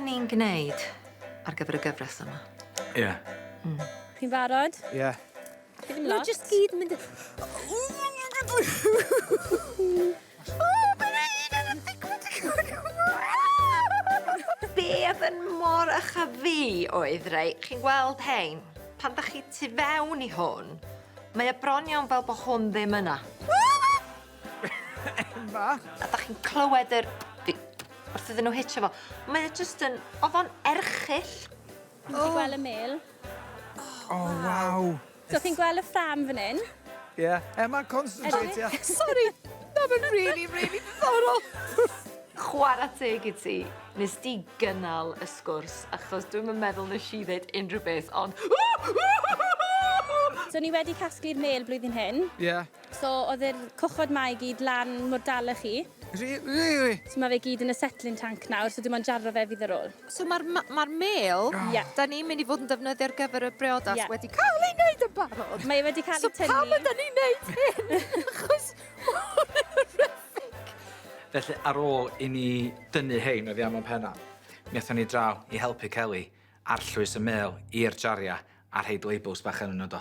ni'n gneud ar gyfer y gyfres yma. Ie. Chi'n barod? Ie. Chi ddim Nhw lot. jyst gyd yn mynd... Be oedd yn mor ycha fi oedd, rei, chi'n gweld hein, pan da chi tu fewn i hwn, mae o bron iawn fel bod hwn ddim yna. Emma! A da chi'n clywed yr wrth iddyn nhw hitio fo. Mae o jyst yn, oedd o'n erchyll. Chi'n gallu gweld y mêl. Oh, waw. So chi'n gweld y ffrâm fan hyn? Ie. Emma, concentrate, ia. Sorry, na mae'n really, really diddorol. Chwarae teg i ti, nes di gynnal y sgwrs, achos dwi'm yn meddwl nes i ddeud unrhyw beth, ond So ni wedi casglu'r mêl blwyddyn hyn. Ie. So oedd yr cwchod 'ma i gyd lan mor dal â chi. Really? So mae fe gyd yn y settling tank nawr, so dim ond jarro fe fydd ar ôl. So mae'r ma ma mêl, Ie. da ni'n mynd i fod yn defnyddio ar gyfer y briodas Ie. wedi cael ei wneud yn barod. Mae e wedi cael So ei tynnu. pam ydan ni'n neud hyn? Achos ma' hwn yn horrific. Felly, ar ôl i ni dynnu hein oddi am o'n penna, mi athon ni draw i helpu Kelly arllwys y mêl i'r jaria a rheid labels bach arnyn nhw do.